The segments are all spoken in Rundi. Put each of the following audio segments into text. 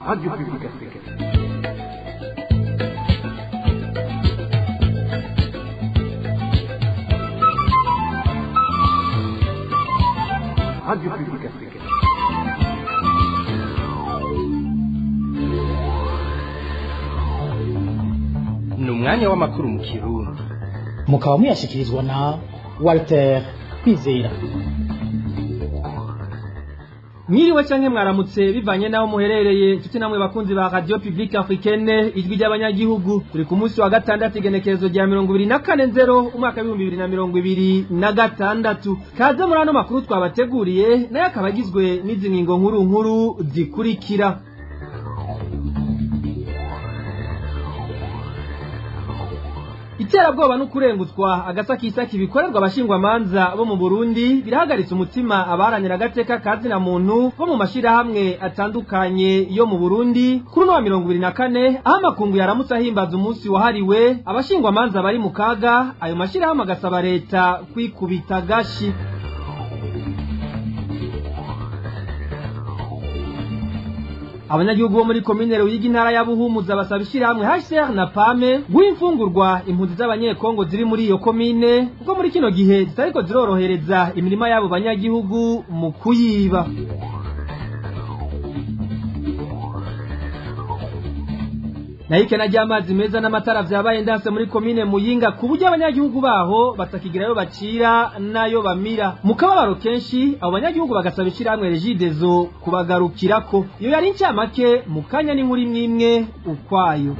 Radio Publique Africaine. Radio Publique Africaine. Ni umwanya w'amakuru mu Kirundi. Mukaba muyashyikirizwa na Walter Kwizera. Mwiriwe canke mwaramutse, bivanye naho muherereye, inshuti namwe bakunzi ba Radio Publique Africaine, Ijwi ry'Abanyagihugu. Turi ku munsi wa gatandatu, igenekerezo rya 24/0 umwaka w'2026. Kaze muri ano makuru twabateguriye, nayo akaba agizwe n'izi ngingo nkuru nkuru zikurikira: Iterabwoba no kurengutswa agasakisaki bikorerwa abashingwamanza bo mu Burundi birahagaritse umutima abaharanira agateka ka zina muntu bo mu mashirahamwe atandukanye yo mu Burundi. Kuri uno wa 24, aho amakungu yaramutse ahimbaza umunsi wahariwe abashingwamanza bari mu kaga, ayo mashirahamwe agasaba leta kwikubita gashi. Abanyagihugu bo muri komine Ruyigi, intara ya Buhumuza, basaba ishirahamwe HCR na PAME guha imfungurwa impunzi z'Abanyekongo ziri muri iyo komine, kuko muri kino gihe zitariko zirorohereza imirima y'abo banyagihugu mu kuyiba. Nayo ikena ry'amazi meza n'amatara vyabaye ndanse muri komine Muyinga, ku buryo abanyagihugu baho batakigirayo bacira n'ayo bamira. Mu kababaro kenshi, abo banyagihugu bagasaba ishirahamwe Regideso kubagarukirako. Iyo yari incamake, mu kanya n'inkuru imwe imwe ukwayo.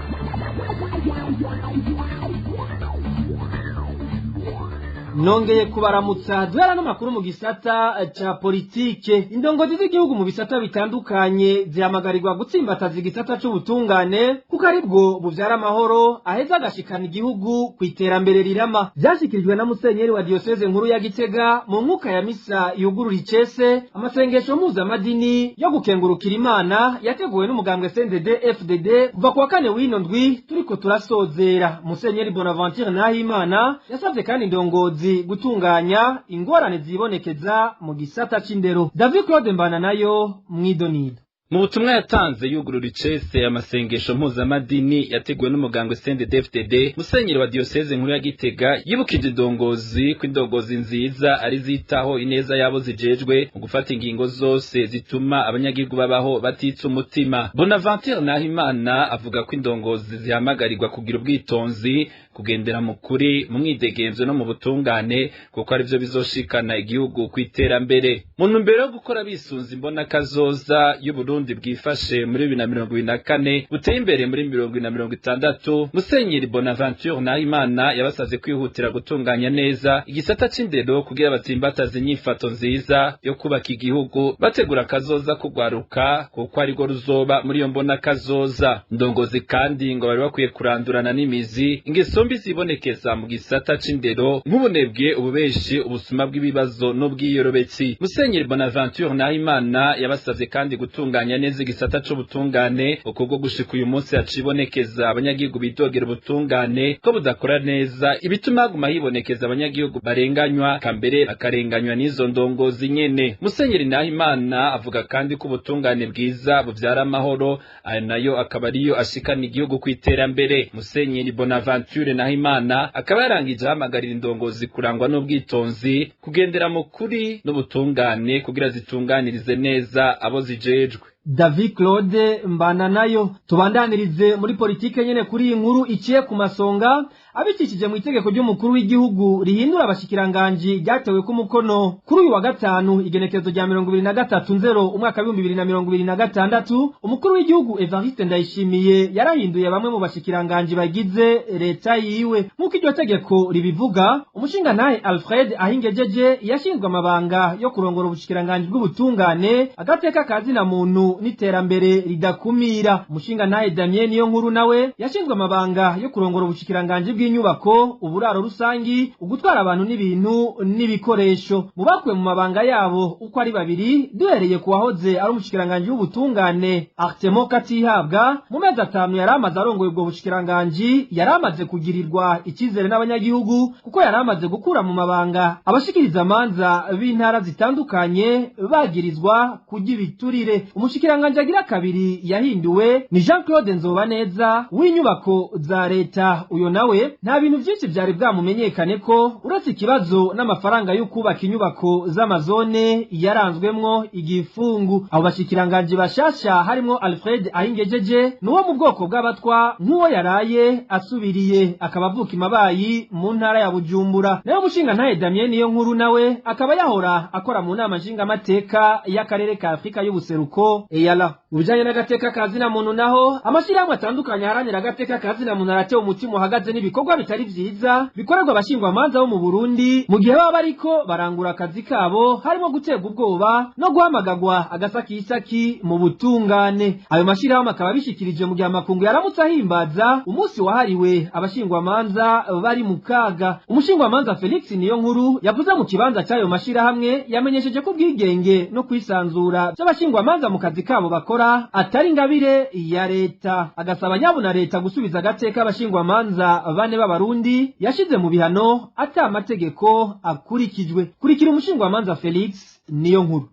Nongeye kubaramutsa. Duhera n'amakuru mu gisata ca politike. Indongozi z'igihugu mu bisata bitandukanye zihamagarirwa gutsimbataza igisata c'ubutungane, kuko aribwo buvyara amahoro aheza agashikana igihugu ku iterambere rirama. Vyashikirijwe na musenyeri wa diyoseze nkuru ya Gitega mu nkuka ya misa yugurura icese amasengesho mpuzamadini yo gukengurukira Imana yateguwe n'umugambwe CNDD FDD kuva kuwa kane w'ino ndwi turiko turasozera. Musenyeri Bonaventure Nahimana yasavye kandi indongozi gutunganya ingorane zibonekeza mu gisata c'indero. David Claude Mbana nayo mwidonido. Mu butumwa yatanze yugurura icese amasengesho mpuzamadini yateguwe n'umugambwe CNDD-FDD, musenyeri wa diyoseze nkuru ya Gitega yibukije indongozi ko indongozi nziza ari zitaho ineza yabo zijejwe mu gufata ingingo zose zituma abanyagihugu babaho batitse umutima. Bonaventure Nahimana avuga ko indongozi zihamagarirwa kugira ubwitonzi, kugendera mu kuri, mu mwidegemvyo no mu butungane, kuko arivyo bizoshikana igihugu kw'iterambere. Mu ntumbero yo gukora bisunze imbona kazoza y'Uburundi bwifashe muri 2024, buteye imbere muri 2060, musenyeri Bonaventure Nahimana yabasavye kwihutira gutunganya neza igisata c'indero kugira batsimbataze inyifato nziza yo kubaka igihugu, bategura kazoza kugwaruka, kuko arirwo ruzoba muri iyo mbona kazoza. Ndongozi kandi ngo bari bakwiye kurandurana n'imizi ingeso mbi zibonekeza mu gisata c'indero, nk'ubunebwe, ububeshi, ubusuma bw'ibibazo n'ubwiyorobetsi. Musenyeri Bonaventure Nahimana yabasavye kandi gutunganya neza igisata c'ubutungane, ukubwo gushika uyu munsi hacibonekeza abanyagihugu bidogera ubutungane ko budakora neza, ibituma haguma hibonekeza abanyagihugu barenganywa, kambere bakarenganywa n'izo ndongozi nyene. Musenyeri Nahimana avuga kandi ko ubutungane bwiza buvyara amahoro, ayo nayo akaba ariyo ashikana igihugu kw'iterambere. Musenyeri Bonaventure Nahimana akaba yarangije ahamagarira indongozi kurangwa n'ubwitonzi, kugendera mu kuri n'ubutungane, kugira zitunganirize neza abo zijejwe. David Claude Mbana nayo. Tubandanirize muri politike nyene kuri iyi nkuru iciye ku masonga. Abicishije mu itegeko ry'umukuru w'igihugu rihindura abashikiranganji ryatewe ku mukono kuri uyu wa gatanu, igenekerezo rya 23/0 umwaka w'2026, umukuru w'igihugu Evariste Ndayishimiye yarahinduye bamwe mu bashikiranganji bagize leta yiwe. Nk'uko iryo tegeko ribivuga, umushingantahe Alfred Ahingejeje yashinzwe amabanga yo kurongora ubushikiranganji bw'ubutungane, agateka ka zina muntu n'iterambere ridakumira. Umushingantahe Damien Niyo Nkuru nawe yashinzwe amabanga yo kurongora ubushikiranganji bw'inyubako, uburaro rusangi, ugutwara abantu n'ibintu n'ibikoresho. Mu bakuwe mu mabanga yabo uko ari babiri, duhereye ku wahoze ari umushikiranganji w'ubutungane Artemo Katihabwa, mu mezi 5 yari amaze arongoye ubwo bushikiranganji, yari amaze kugirirwa icyizere n'abanyagihugu, kuko yari amaze gukura mu mabanga abashikiriza amanza b'intara zitandukanye bagirizwa kurya ibiturire. Umushikiranganje agira kabiri yahinduwe ni Jean Claude Nzobaneza w'inyubako za leta. Uyo nawe nta bintu vyinshi vyari bwamumenyekane ko uretse ikibazo n'amafaranga yo kubaka inyubako z'amazone yaranzwemwo igifungu. Abo bashikiranganje bashasha harimwo Alfred Ahingejeje nuwo mu bwoko bw'abatwa nk'uwo yaraye asubiriye, akaba avuka imabayi mu ntara ya Bujumbura. Nayo mushinga ntaye Damien niyo nkuru nawe akaba yahora akora mu nama nshingamateka y'akarere ka Afrika y'ubuseruko EALA. Mu bijanye n'agateka ka zina muntu naho, amashirahamwe atandukanye aharanira agateka ka zina muntu aratewe umutima uhagaze n'ibikorwa bitari vyiza bikorerwa abashingwamanza bo mu Burundi mu gihe baba bariko barangura akazi kabo, harimo guterwa ubwoba no guhamagagwa agasakisaki mu butungane. Ayo mashirahamwe akaba abishikirije mu gihe amakungu yaramutse ahimbaza umunsi wahariwe abashingwamanza bari mu kaga. Umushingwamanza Felix niyo nkuru yavuze mu kibanza cy'ayo mashirahamwe yamenyesheje ko ubwigenge no kwisanzura by'abashingwamanza mu kazi kabo bakora atari ingabire ya leta, agasaba nyabuna leta gusubiza agateka abashingwamanza bane b'abarundi yashize mu bihano ata amategeko akurikijwe. Kurikira umushingwamanza Felix niyo nkuru.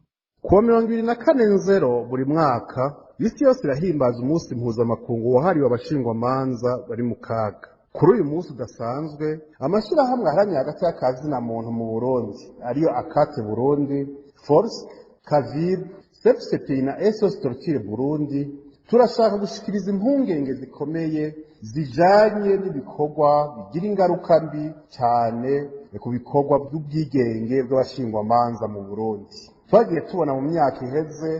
Kuwa 24 Nzero buri mwaka, isi yose irahimbaza umunsi mpuzamakungu wahariwe abashingwamanza bari mu kaga. Kuri uyu munsi udasanzwe, amashyirahamwe aharanira hagati y'akazina muntu mu Burundi, ariyo Akate Burundi, Force, Kavib, CFCP na SOS Torture Burundi, turashaka gushikiriza impungenge zikomeye zijanye n'ibikorwa bigira ingaruka mbi cyane ku bikorwa by'ubwigenge bw'abashingwamanza mu Burundi. Twagiye tubona mu myaka iheze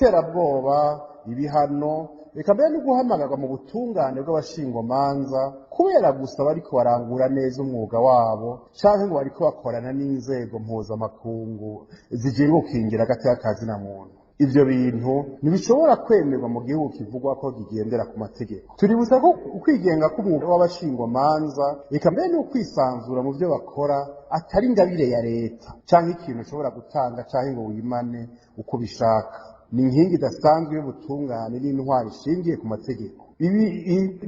iterabwoba, ibihano, reka mbere no guhamagarwa mu butungane bw'abashingwamanza kubera gusa bariko barangura neza umwuga wabo canke ngo bariko bakorana n'inzego mpuzamakungu zijejwe gukingira agateka ka zina muntu. Ivyo bintu ntibishobora kwemerwa mu gihugu kivugwa ko kigendera ku mategeko. Tuributsa ko ukwigenga k'umwuga w'abashingwamanza, reka mbere n'ukwisanzura mu byo bakora, atari ingabire ya leta canke ikintu ushobora gutanga canke ngo wimane uko ubishaka. Ni inkingi idasanzwe y'ubutungane n'intwaro ishingiye ku mategeko. Ibi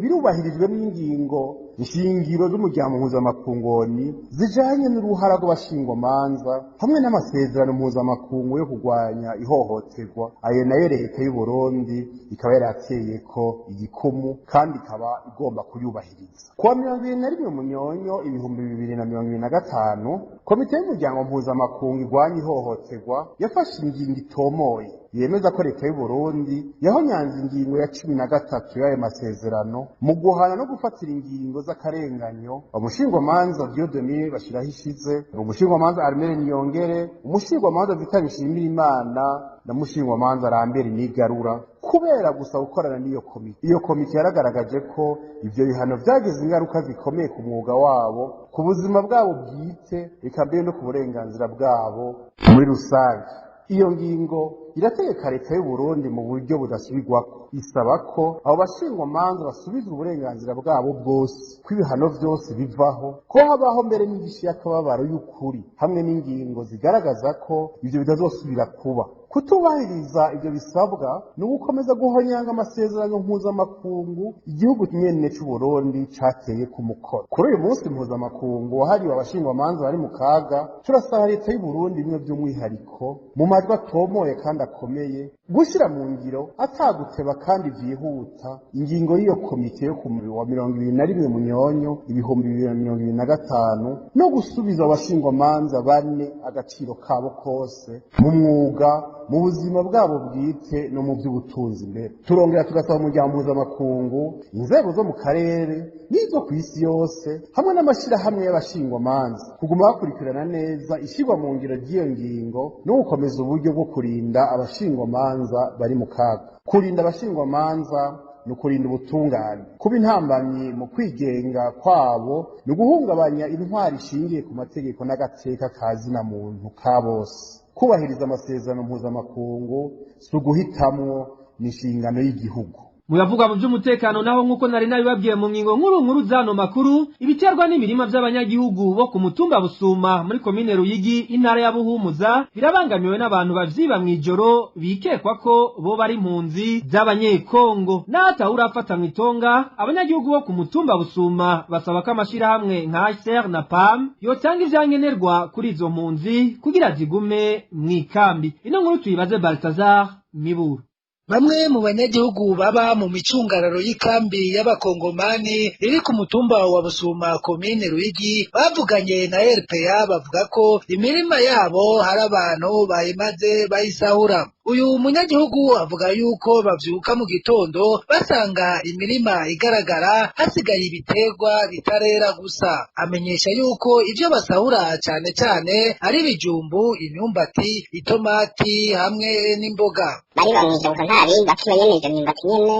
birubahirijwe n'ingingo nshingiro z'umuryango mpuzamakungoni zijanye n'uruhara rw'abashingwamanza hamwe n'amasezerano mpuzamakungu yo kurwanya ihohoterwa. Ayo nayo leta y'u Burundi ikaba yarateyeko igikumu kandi ikaba igomba kuyubahiriza. Kuwa 21 Munyonyo 2025, komite y'umuryango mpuzamakungu irwanya ihohoterwa yafashe ingingo itomoye yemeza ko leta y'u Burundi yahonyanze ingingo ya 13 y'ayo masezerano mu guhana no gufatira ingingo z'akarenganyo umushingwamanza Dieudonné Bashirahishize, umushingwamanza Armel Niyongere, umushingwamanza Vital Nshimirimana na mushingwamanza Lambert Nigarura kubera gusa gukorana n'iyo komite. Iyo komite yaragaragaje ko ivyo bihano vyagize ingaruka zikomeye ku mwuga wabo, ku buzima bwabo bwite, eka mbere no ku burenganzira bwabo muri rusange. Iyo ngingo irategeka leta y'u Burundi mu buryo budasubirwako, isaba ko abo bashingwamanza basubizwa uburenganzira bwabo bwose, ko ibihano vyose bivaho, ko habaho mbere n'indishyi y'akababaro y'ukuri hamwe n'ingingo zigaragaza ko ivyo bitazosubira kuba. Kutubahiriza ivyo bisabwa ni ugukomeza guhonyanga amasezerano mpuzamakungu igihugu nyene c'u Burundi cateye ku mukono. Kuri uyu munsi mpuzamakungu wahariwe abashingwamanza bari mu kaga, turasaba leta y'u Burundi bimwe by'umwihariko mu majwi atomoye kandi akomeye gushyira mu ngiro ataguteba kandi vyihuta ingingo y'iyo komite yo ku wa 21 Munyonyo 2025 no gusubiza abashingwamanza bane agaciro kabo kose mu mwuga, mu buzima bwabo bwite no mu by'ubutunzi. Mbere turongera tugasaba umuryango mpuzamakungu, inzego zo mu karere n'izo ku isi yose hamwe n'amashirahamwe y'abashingwamanza kuguma bakurikirana neza ishyirwa mu ngiro ry'iyo ngingo no gukomeza uburyo bwo kurinda abashingwamanza bari mu kaga. Kurinda abashingwamanza ni ukurinda ubutungane. Kuba intambamyi mu kwigenga kwabo ni uguhungabanya intwari ishingiye ku mategeko n'agateka ka zina muntu ka bose. Kubahiriza amasezerano mpuzamakungu si uguhitamwo, ni inshingano y'igihugu. Muyavuga mu by'umutekano naho, nk'uko nari nabibabwiye mu ngingo nkuru nkuru zano makuru, ibiterwa n'imirima by'abanyagihugu bo ku mutumba Busuma muri komine Ruyigi, intara ya Buhumuza, birabangamiwe n'abantu bavyiba mw'ijoro bikekwa ko bo bari impunzi z'abanyekongo. N'atawe urafata mw'itonga, abanyagihugu bo ku mutumba Busuma basaba ko amashirahamwe nka HCR na PAM yotanga ivyankenerwa kuri izo mpunzi kugira zigume mw'ikambi. Ino nkuru tuyibaze Baltazar Miburu. Bamwe mu banyagihugu baba mu micungararo y'ikambi y'abakongomani iri ku mutumba wa Busuma komine Ruyigi bavuganye na RPA bavuga ko imirima yabo hari abantu bayimaze bayisahura. Uyu munyagihugu avuga yuko bavyuka mu gitondo basanga imirima igaragara hasigaye ibiterwa bitarera gusa. Amenyesha yuko ivyo basahura cane cane ari ibijumbu, imyumbati, itomati hamwe n'imboga. Bari bamwije gusa nta bindi bakiba nyene izo myumbati nyene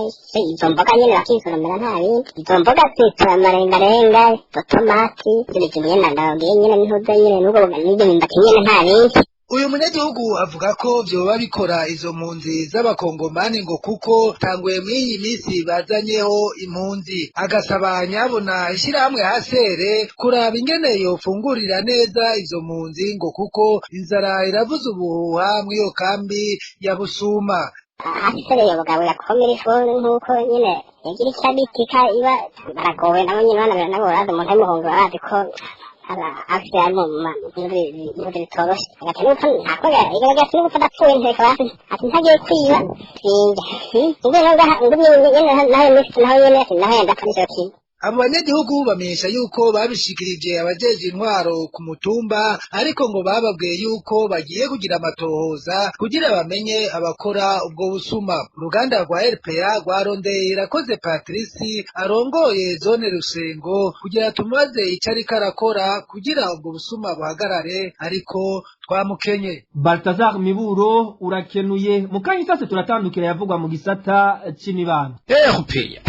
izo mboga nyene bakisoromera nta bindi izo mboga zitamarengarenga izo tomati ivyo bijumbu nyene ndababwiye nyene n'intuze nyene n'ubwo n'ivyo myumbati nyene nta bindi. Uyu munyagihugu avuga ko vyoba bikora izo mpunzi z'abakongomani ngo kuko tanguye mw'iyi misi bazanyeho impunzi, agasaba nyabona ishirahamwe hasere kuraba ingene yofungurira neza izo mpunzi ngo kuko inzara iravuza ubuhuha mw'iyo kambi ya Busuma. Hasere yobugabura komirifu nk'uko nyene yagira icyo abitika iba baragowe nabo nyene bana nabo barazi umuntu w'umuhungu barazi ko afite ari mu bintu bitoroshe agati n'upfa ntako igaragaza n'upfa adapfuye nteka basi ati ntagiye kwiba sinjya ngumye nyene nawe misi nawe nyene ati nawe ndapfa nico kintu. Abo banyagihugu bamenyesha yuko babishikirije abajeje intwaro ku mutumba, ariko ngo bababwiye yuko bagiye kugira amatohoza kugira bamenye abakora ubwo busuma. Uruganda rwa RPA rwarondeye Irakoze Patrice arongoye zone Rusengo kugira tumubaze ico ariko arakora kugira ubwo busuma buhagarare, ariko twamukenye. Baltazar Miburo urakenuye. Mu kanya isase turatandukira yavugwa mu gisata c'imibano. RPA.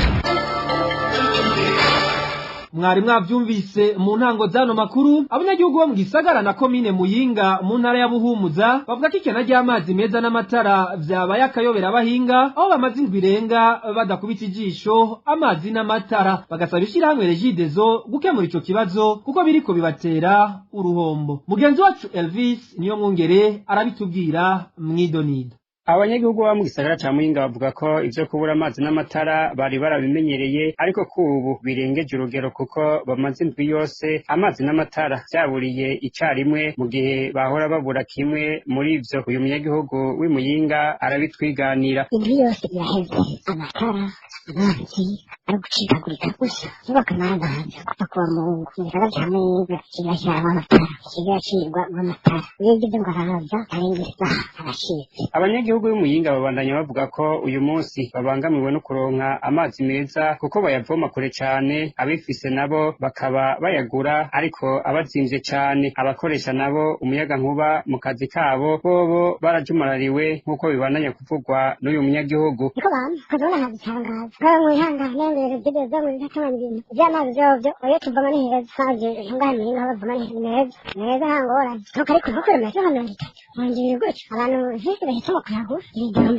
Mwari mwavyumvise mu ntango zano makuru, abanyagihugu bo mu gisagara na komine Muyinga mu ntara ya Buhumuza bavuga ko ikena ry'amazi meza n'amatara vyabaye akayobera abahinga, aho bamaze indwi irenga badakubita ijisho amazi n'amatara, bagasaba ishirahamwe Regideso gukemura ico kibazo kuko biriko bibatera uruhombo. Mugenzi wacu Elvis niyo mwungere arabitubwira mwidonido. Abanyagihugu bo mu gisagara ca Muyinga bavuga ko ivyo kubura amazi n'amatara bari barabimenyereye, ariko ko ubu birengeje urugero kuko bamaze indwi yose amazi n'amatara vyaburiye icarimwe mu gihe bahora babura kimwe muri ivyo. Uyu munyagihugu w'i Muyinga arabitwiganira. Indwi yose iraheze amatara, amazi ari gucikagurika gusa bakamara amazi kuva kuwa Mungu. Mu gisagara ca Muyinga kirashiramwo amatara, kiracirwamwo amatara, iyo ugeze ngo araza arenga isaha aracitse. Abanyagihugu b'Imuyinga babandanya bavuga ko uyu munsi babangamiwe no kuronka amazi meza kuko bayavoma kure cane, abifise nabo bakaba bayagura ariko abazimvye cane. Abakoresha nabo umuyagankuba mu kazi kabo bobo barajumarariwe nk'uko bibandanya kuvugwa n'uyu munyagihugu. Niko bama ukazabona nkabitangaza ngaho mwihangane ngo ibyo ngo bidatunganya ibintu vy'amazi vyovyo oyo tuvoma ni heza, amazi ngaha Muyinga aho bavoma ni meza meza nta ngorane. Nuko ariko ntukure metero nka 30 wongera gutyo abantu benshi bahitamo kuyagura 3000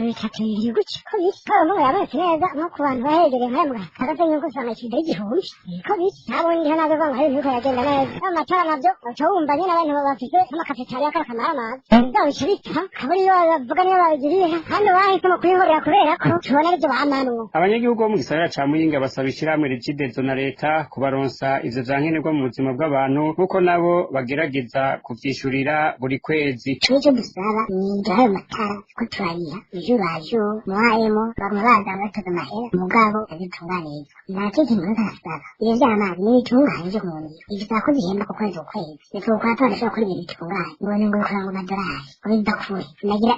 bibiri gutyo ko biri ko umuntu yabonetse neza nko ku bantu bahegereye nk'aya muganga hagati y'uko usanga ikido igihumbi niko biri nta bundi ho nabyo vanga ibintu biriko biragenda neza. Amatara navyo uca wumva nyene abantu bafise nk'amakafetariya kara kamara amazi vyabo bica bipfa kabura iyo bavuga niyo babigiriye kandi bahisemo kuyihorera kubera ko tubona arivyo bamanwo. Abanyagihugu bo mu gisagara ca Muyinga basaba ishirahamwe Regideso na leta kubaronsa ivyo vyankenerwa mu buzima bw'abantu kuko nabo bagerageza kuvyishurira buri kwezi. Ico dusaba ni ayo matara ko turariha ijurajo muhayemo baguma baza batoza amahera mugabo abitunganiriza nacyo kintu ntasaba. Ibyo vy'amazi n'ibitunganye vyo mu nzu ivyo ko zihemba ku kwezi ku kwezi nitwo kwa tora gukora ibintu bitunganye ngo ni ngo bikora ngo amadorari ngo biva kure nagira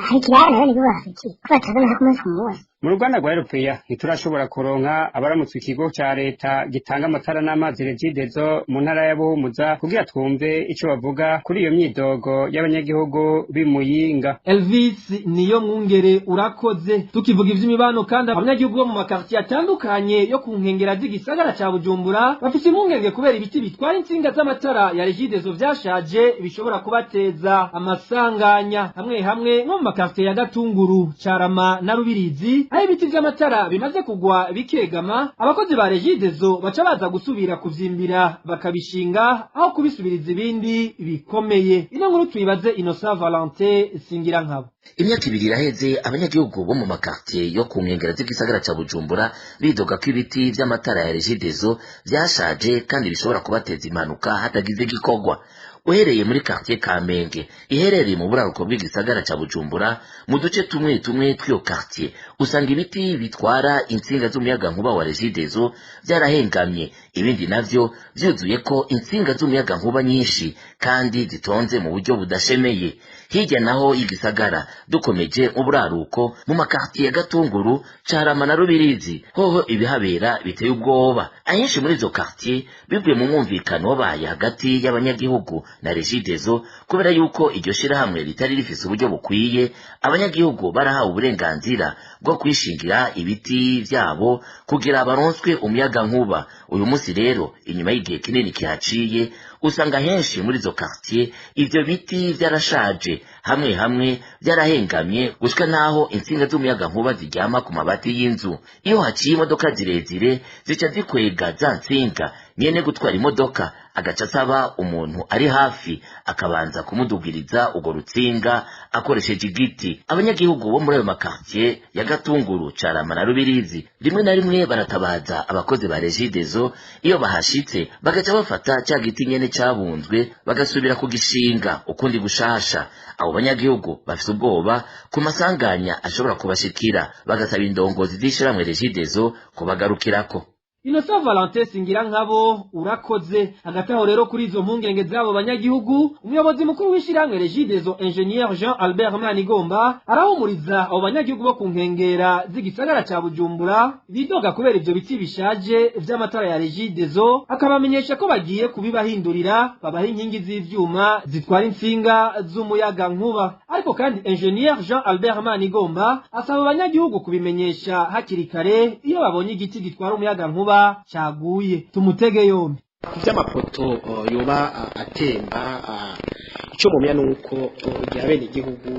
hari ikirara nayo nibwo bafitiye ko bataza amahera ku munsi ku munsi. Mu ruganda rwa Europeya ntiturashobora kuronka abaramutse ikigo ca leta gitanga amatara n'amazi Regideso mu ntara ya Buhumuza kugira twumve ico bavuga kuri iyo myidogo y'abanyagihugu b'i Muyinga. Elvis niyo mwungere urakoze. Tukivuga ivy'imibano kandi, abanyagihugu bo mu makartier atandukanye yo ku nkengera z'igisagara ca Bujumbura bafise impungenge kubera ibiti bitwara intsinga z'amatara ya Regideso vyashaje bishobora kubateza amasanganya hamwe hamwe nko mu makartier ya Gatunguru, Carama na Rubirizi, aho ibiti vy'amatara bimaze kugwa bikegama, abakozi ba Regideso baca baza gusubira kuvyimbira bakabishinga aho kubisubiriza ibindi bikomeye. Ino nkuru tuyibaze Innocent Valentin Singirankabo. Imyaka ibiri iraheze abanyagihugu bo mu makartier yo ku nkengera z'igisagara ca Bujumbura bidoga ko ibiti vy'amatara ya Regideso vyashaje kandi bishobora kubateza impanuka hatagize igikorwa. Uhereye muri quartier Kamenge iherereye mu buraruko bw'igisagara ca Bujumbura, mu duce tumwe tumwe tw'iyo quartier usanga ibiti bitwara intsinga z'umuyagankuba wa Regideso vyarahengamye, ibindi navyo vyuzuye ko intsinga z'umuyagankuba nyinshi kandi zitonze mu buryo budashemeye. Hirya naho y'igisagara dukomeje uburaruko mu makartier ya Gatunguru, Carama na Rubirizi, hoho ibihabera biteye ubwoba. Ahenshi muri izo quartier bivuye mu mwumvikano wabaye hagati y'abanyagihugu na Regideso, kubera yuko iryo shirahamwe ritari rifise uburyo bukwiye, abanyagihugu barahawe uburenganzira bwo kwishingira ibiti vyabo kugira baronswe umuyagankuba. Uyu munsi rero, inyuma y'igihe kinini kihaciye, usanga henshi muri izo quartier ivyo biti vyarashaje, hamwe hamwe vyarahengamye gushika naho intsinga z'umuyagankuba ziryama ku mabati y'inzu. Iyo haciye imodoka zirezire zica zikwega za ntsinga, nyene gutwara imodoka agaca asaba umuntu ari hafi akabanza kumudugiriza urwo rutsinga akoresheje igiti. Abanyagihugu bo muri ayo makartier ya Gatunguru, Carama na Rubirizi rimwe na rimwe baratabaza abakozi ba Regideso. Iyo bahashitse bagaca bafata ca giti nyene cabunzwe bagasubira kugishinga ukundi gushasha. Abo banyagihugu bafise ubwoba ku masanganya ashobora kubashikira, bagasaba indongozi z'ishirahamwe Regideso kubagarukirako. Innocent Valentin Singira nkabo, urakoze. Hagati aho rero, kuri izo mpungenge z'abo banyagihugu, umuyobozi mukuru w'ishirahamwe Regideso, Ingénieur Jean Albert Manigomba, arahumuriza abo banyagihugu bo ku nkengera z'igisagara ca Bujumbura bidoga kubera ivyo biti bishaje vy'amatara ya Regideso, akabamenyesha ko bagiye kubibahindurira, babaha inkingi z'ivyuma zitwara intsinga z'umuyaga nkuba. Ariko kandi Ingénieur Jean Albert Manigomba asaba abanyagihugu kubimenyesha hakiri kare iyo babonye igiti gitwara umuyaga nkuba caguye. Tumutege yombi. Ku by'amapoto yoba atemba, icyo mumenya ni uko igihe abenegihugu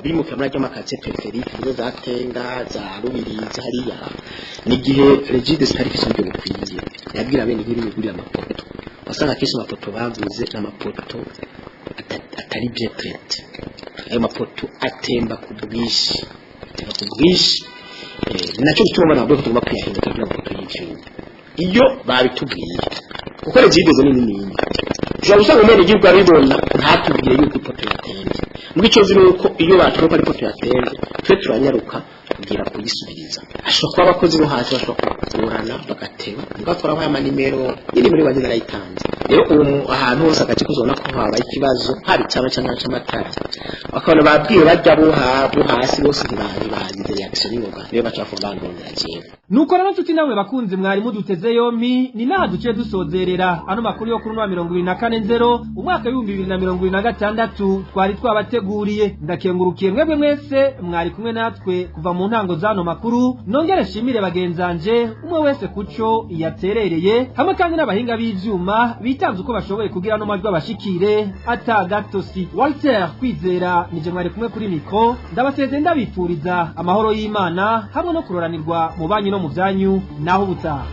bimuka muri ayo maquartier périphérique, nizo za Tenga, za Rubirizi hariya, ni igihe Regideso itari ifise uburyo bukwiye, yabwira abenegihugu bigurira amapoto. Wasanga akenshi amapoto baguze ni amapoto atari bien traité. Ayo mapoto atemba ku bwinshi, atemba ku bwinshi. Ni nacyo gituma nabwo tugomba kuyahinduka kugira amapoto y'ivyuma iyo babitubwiye, kuko Regideso ni nini. Ushobora gusanga umwenegihugu abibona ntatubwire yuko ipoto yatemvye. Muri icyo nzi ni uko iyo batubwiye ko ari ipoto yatemvye, twe turanyaruka kugira kuyisubiriza. Ashobora kuba abakozi bo hasi bashobora kugorana bagateba, mugabo turabaha amanimero nyine muri wanjye narayitanze. Rero ubu ahantu hose agace kuzobona ko habaye ikibazo, haba icaba cyangwa c'amatara, bakabona babwiye barya bo hasi bose ntibagize réaction n'ingoga, niyo baca bafunga bandondera jewe. Nuko rero, nshuti namwe bakunzi mwari muduteze yompi, ni naha duce dusozerera ano makuru yo kuri wa 24 nzero umwaka w'2026 twari twabateguriye. Ndakengurukiye mwebwe mwese mwari kumwe natwe kuva mu ntango z'ano makuru. Nongere nshimire bagenzanje, umwe wese kuco yaterereye, hamwe kandi n'abahinga b'ivyuma bitanze uko bashoboye kugira ano majwi abashikire ata gatosi. Walter Kwizera nije mwari kumwe kuri micro. Ndabaseze, ndabifuriza amahoro y'Imana hamwe no kuroranirwa mu banyu no mu vyanyu. Naho ubutaha.